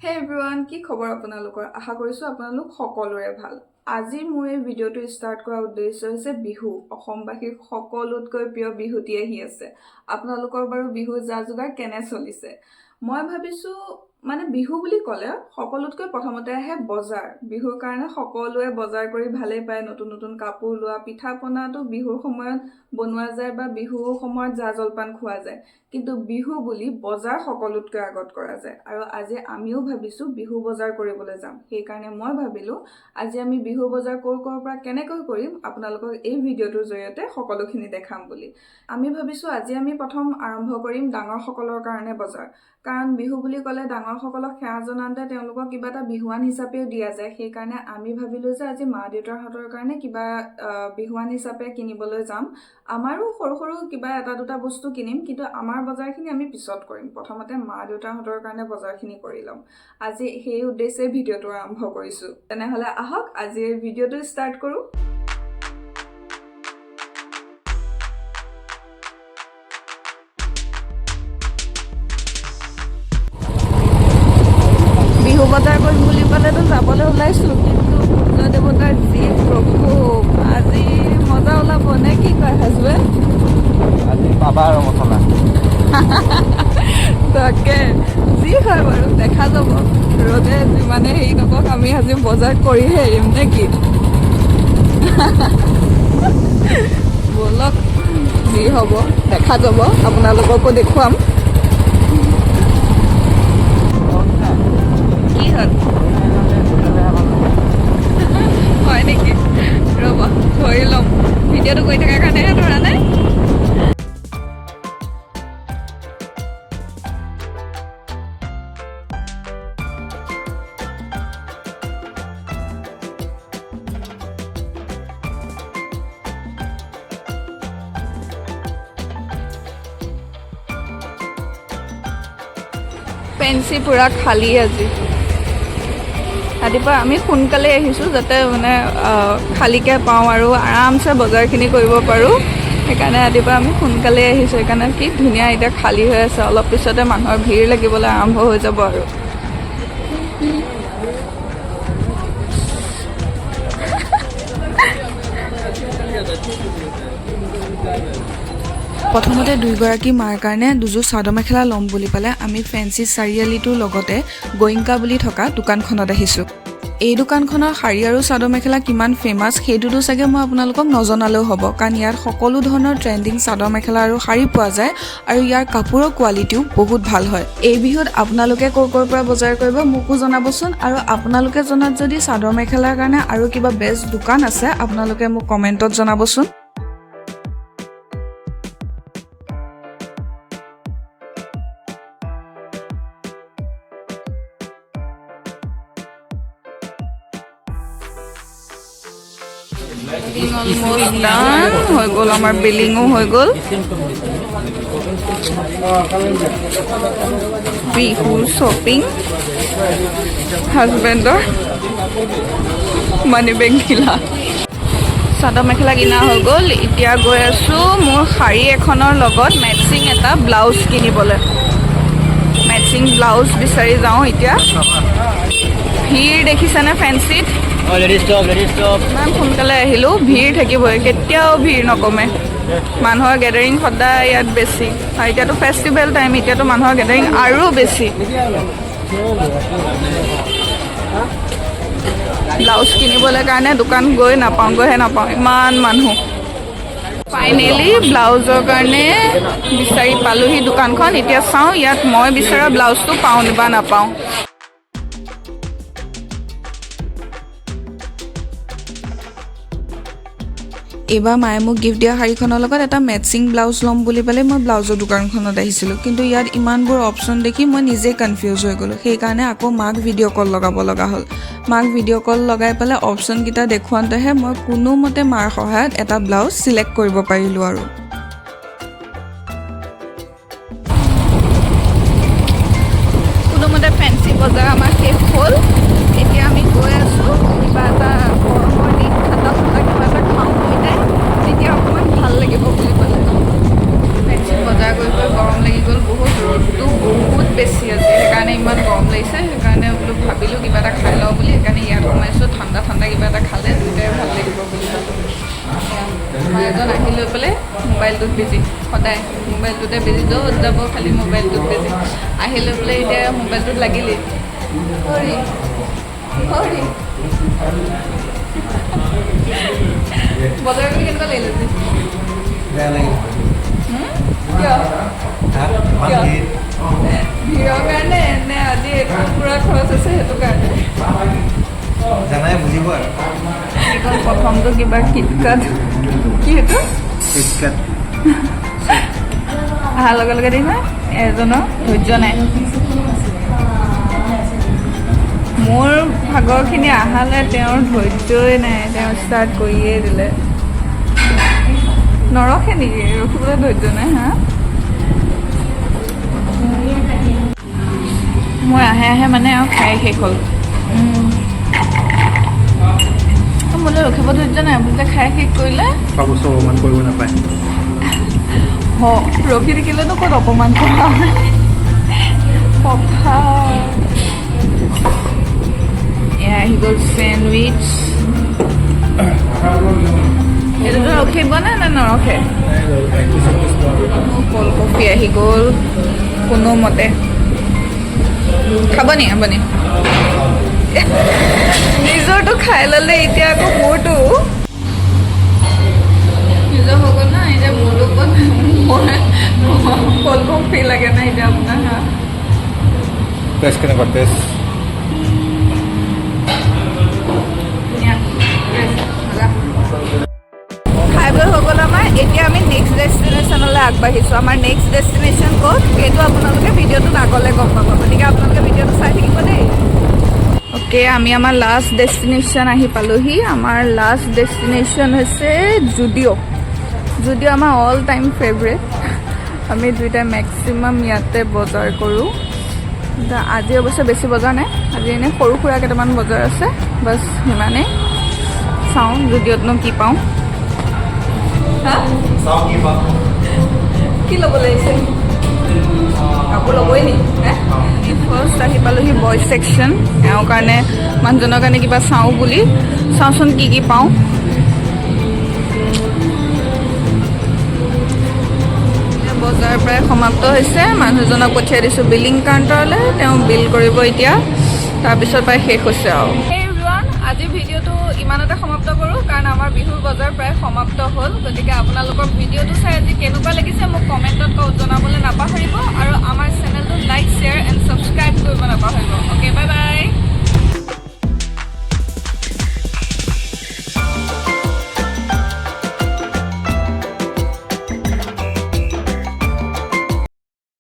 হে এভৰিৱান, কি খবৰ আপোনালোকৰ? আশা কৰিছোঁ আপোনালোক সকলোৰে ভাল। আজি মোৰ এই ভিডিঅ'টো ষ্টাৰ্ট কৰাৰ উদ্দেশ্য হৈছে বিহু। অসমবাসীৰ সকলোতকৈ প্ৰিয় বিহুটি আহি আছে। আপোনালোকৰ বাৰু বিহুৰ যা যোগাৰ কেনে চলিছে? মই ভাবিছোঁ, মানে বিহু বুলি ক'লে সকলোতকৈ প্ৰথমতে আহে বজাৰ। বিহুৰ কাৰণে সকলোৱে বজাৰ কৰি ভালেই পায়। নতুন নতুন কাপোৰ লোৱা, পিঠা পনাটো বিহুৰ সময়ত বনোৱা যায় বা বিহুৰ সময়ত জা জলপান খোৱা যায়, কিন্তু বিহু বুলি বজাৰ সকলোতকৈ আগত কৰা যায়। আৰু আজি আমিও ভাবিছোঁ বিহু বজাৰ কৰিবলৈ যাম। সেইকাৰণে মই ভাবিলোঁ, আজি আমি বিহু বজাৰ ক'ৰ ক'ৰ পৰা কেনেকৈ কৰিম, আপোনালোকক এই ভিডিঅ'টোৰ জৰিয়তে সকলোখিনি দেখাম বুলি। আমি ভাবিছোঁ, আজি আমি প্ৰথম আৰম্ভ কৰিম ডাঙৰসকলৰ কাৰণে বজাৰ। কাৰণ বিহু বুলি ক'লে ডাঙৰসকলক সেৱা জনাওঁতে তেওঁলোকক কিবা এটা বিহুৱান হিচাপেও দিয়া যায়। সেইকাৰণে আমি ভাবিলোঁ যে আজি মা দেউতাহঁতৰ কাৰণে কিবা বিহুৱান হিচাপে কিনিবলৈ যাম। আমাৰো সৰু সৰু কিবা এটা দুটা বস্তু কিনিম, কিন্তু আমাৰ বজাৰখিনি আমি পিছত কৰিম। প্ৰথমতে মা দেউতাহঁতৰ কাৰণে বজাৰখিনি কৰি ল'ম। আজি সেই উদ্দেশ্যে ভিডিঅ'টো আৰম্ভ কৰিছোঁ। তেনেহ'লে আহক, আজি এই ভিডিঅ'টো ষ্টাৰ্ট কৰোঁ। বিহু বজাৰ কৰিম বুলি ক'লেতো যাবলৈ ওলাইছোঁ, কিন্তু সূৰ্য দেৱতাৰ যি প্ৰকোপ, আজি মজা ওলাব নে কি কয় হাজবেণ্ড? আজি পাবা আৰু মছলা। তাকে, যি হয় বাৰু দেখা যাব। ৰ'দে যিমানে হেৰি নকওক, আমি আজি বজাৰ কৰিহে এৰিম নে কি? ব'লক, যি হ'ব দেখা যাব, আপোনালোককো দেখুৱাম। কি হ'ল? হয় নেকি? ৰ'ব, ধৰি ল'ম। ভিডিঅ'টো কৰি থকাৰ কাৰণেহে ধৰা নাই। ফেঞ্চি পূৰা খালী আজি। ৰাতিপুৱা আমি সোনকালে আহিছোঁ, যাতে মানে খালীকৈ পাওঁ আৰু আৰামছে বজাৰখিনি কৰিব পাৰোঁ। সেইকাৰণে ৰাতিপুৱা আমি সোনকালে আহিছোঁ। সেইকাৰণে কি ধুনীয়া এতিয়া খালী হৈ আছে। অলপ পিছতে মানুহৰ ভিৰ লাগিবলৈ আৰম্ভ হৈ যাব। আৰু প্ৰথমতে দুয়োগৰাকী মাৰ কাৰণে দুযোৰ চাদৰ মেখেলা ল'ম বুলি পেলাই আমি ফেঞ্চি চাৰিআলিটোৰ লগতে গোয়েংকা বুলি থকা দোকানখনত আহিছোঁ। এই দোকানখনৰ শাৰী আৰু চাদৰ মেখেলা কিমান ফেমাছ, সেইটোতো চাগে মই আপোনালোকক নজনালেও হ'ব, কাৰণ ইয়াত সকলো ধৰণৰ ট্ৰেণ্ডিং চাদৰ মেখেলা আৰু শাৰী পোৱা যায় আৰু ইয়াৰ কাপোৰৰ কোৱালিটিও বহুত ভাল হয়। এই বিহুত আপোনালোকে ক'ৰ ক'ৰ পৰা বজাৰ কৰিব, মোকো জনাবচোন। আৰু আপোনালোকে জনাত যদি চাদৰ মেখেলাৰ কাৰণে আৰু কিবা বেষ্ট দোকান আছে, আপোনালোকে মোক কমেণ্টত জনাবচোন। অলমষ্ট ডান হৈ গ'ল, আমাৰ বিলিঙো হৈ গ'ল। বিহু শ্বপিং, হাজবেণ্ডৰ মানি বেগ ঢিলা। চাদৰ মেখেলা কিনা হৈ গ'ল। এতিয়া গৈ আছোঁ মোৰ শাৰী এখনৰ লগত মেটচিং এটা ব্লাউজ কিনিবলৈ। মেটচিং ব্লাউজ বিচাৰি যাওঁ এতিয়া। ভিৰ দেখিছেনে ফেঞ্চিত? Ladies top, ladies top. ইমান সোনকালে আহিলোঁ, ভিৰ থাকিবই। কেতিয়াও ভিৰ নকমে। মানুহৰ গেডাৰিং সদায় ইয়াত বেছি আৰু এতিয়াতো ফেষ্টিভেল টাইম, এতিয়াতো মানুহৰ গেডাৰিং আৰু বেছি। ব্লাউজ কিনিবলৈ কাৰণে দোকান গৈ নাপাওঁগৈহে নাপাওঁ, ইমান মানুহ। ফাইনেলি ব্লাউজৰ কাৰণে বিচাৰি পালোহি দোকানখন। এতিয়া চাওঁ ইয়াত মই বিচৰা ব্লাউজটো পাওঁ বা নাপাওঁ। এইবাৰ মায়ে মোক গিফ্ট দিয়া শাৰীখনৰ লগত এটা মেটচিং ব্লাউজ ল'ম বুলি পেলাই মই ব্লাউজৰ দোকানখনত আহিছিলোঁ, কিন্তু ইয়াত ইমানবোৰ অপশ্যন দেখি মই নিজেই কনফিউজ হৈ গ'লোঁ। সেইকাৰণে আকৌ মাক ভিডিঅ' কল লগাব লগা হ'ল। মাক ভিডিঅ' কল লগাই পেলাই অপশ্যনকেইটা দেখুৱাওঁতেহে মই কোনোমতে মাৰ সহায়ত এটা ব্লাউজ চিলেক্ট কৰিব পাৰিলোঁ। আৰু কোনোমতে ফেঞ্চি বজাৰ আমাৰ শেষ হ'ল। এতিয়া আমি গৈ আছোঁ কিবা এটা, গৰমৰ দিন, ঠাণ্ডা ঠাণ্ডা কিবা এটা খাওঁ দুইটাই, তেতিয়া অকণমান ভাল লাগিব বুলি ক'লে। ফেঞ্চি বজাৰ কৰি কৰি গৰম লাগি গ'ল বহুত। ৰ'দটো বহুত বেছি আজি, সেইকাৰণে ইমান গৰম লাগিছে। সেইকাৰণে থাকোঁতে বেজি, য'ত যাব খালি মোবাইলটোত বেজি। আহি লৈ পেলাই এতিয়া মোবাইলটোত লাগিলেই। হৰি হৰি। বজাৰ কৰি কেনেকুৱা লাগিলে আজি? বেয়া লাগিল। কিয়? হা, ইমান কিয়? ভিৰ। ভিৰৰ কাৰণে নে আজি এইটো পূৰা খৰচ আছে সেইটো কাৰণে? জানাই বুজিব আৰু। এইখন প্ৰথমটো কিবা কিটকাট, কি সেইটো? কিটকাট। অহাৰ লগে লগে দেখিছা, এজনৰ ধৈৰ্য নাই। মোৰ ভাগৰখিনি আহালে তেওঁৰ ধৈৰ্যই নাই, তেওঁ ষ্টাৰ্ট কৰিয়ে দিলে। নৰখে নেকি? ৰখিবলৈ ধৈৰ্য নাই। হা, মোৰ আহে আহে মানে আৰু খাই শেষ হ'ল। মোলৈ ৰখিব ধৈৰ্য নাই বোলে, খাই শেষ কৰিলে। খোৱা বস্তু অপমান কৰিব নাপায়। ৰখি থাকিলেনো ক'ত অপমান কৰা কথা? এয়া আহি গ'ল চেণ্ডউইচ। এইটোতো ৰখিব নে নে নৰখে? কল্ড কফি আহি গ'ল কোনোমতে। খাব নি আপুনি? নিজৰটো খাই ল'লে, এতিয়া আকৌ মোৰটো। নিজৰ হৈ গ'ল না, এতিয়া মোৰটো ক'ত? মোৰ কল্ড কফি লাগে না এতিয়া আপোনাৰ? হা। টেষ্ট কেনেকুৱা, টেষ্ট? ধুনীয়া, মজা। খাই বৈ হৈ গ'ল আমাৰ। এতিয়া আমি নেক্সট ডেষ্টিনেশ্যনলৈ আগবাঢ়িছোঁ। আমাৰ নেক্সট ডেষ্টিনেশ্যন ক'ত, সেইটো আপোনালোকে ভিডিঅ'টোত আগলৈ গম পাব। গতিকে আপোনালোকে ভিডিঅ'টো চাই থাকিব দেই। অ'কে, আমি আমাৰ লাষ্ট ডেষ্টিনেশ্যন আহি পালোহি। আমাৰ লাষ্ট ডেষ্টিনেশ্যন হৈছে জুডিঅ'। জুডিঅ' আমাৰ অল টাইম ফেভৰেট। আমি দুইটাই মেক্সিমাম ইয়াতে বজাৰ কৰোঁ। এতিয়া আজি অৱশ্যে বেছি বজাৰ নাই, আজি এনেই সৰু সুৰা কেইটামান বজাৰ আছে, বাছ সিমানেই। চাওঁ জুডিঅ'তনো কি পাওঁ। হা। চাওঁ কি পাওঁ। কি ল'ব লাগিছে? কাপোৰ ল'বই নি? ফাৰ্ষ্ট আহি পালোহি বইজ ছেকশ্যন। এওঁৰ কাৰণে, মানুহজনৰ কাৰণে কিবা চাওঁ বুলি। চাওঁচোন কি কি পাওঁ। বজাৰ প্ৰায় সমাপ্ত হৈছে। মানুহজনক পঠিয়াই দিছোঁ বিলিং কাউণ্টাৰলৈ, তেওঁ বিল কৰিব এতিয়া। তাৰপিছত প্ৰায় শেষ হৈছে আৰু। আজিৰ ভিডিঅ'টো ইমানতে সমাপ্ত কৰোঁ, কাৰণ আমাৰ বিহুৰ বজাৰ প্ৰায় সমাপ্ত হ'ল। গতিকে আপোনালোকৰ ভিডিঅ'টো চাই আজি কেনেকুৱা লাগিছে মোক কমেণ্টত জনাবলৈ নাপাহৰিব আৰু আমাৰ চেনেলটো লাইক, শ্বেয়াৰ এণ্ড ছাবস্ক্ৰাইব কৰিব নাপাহৰিব। Okay, bye bye.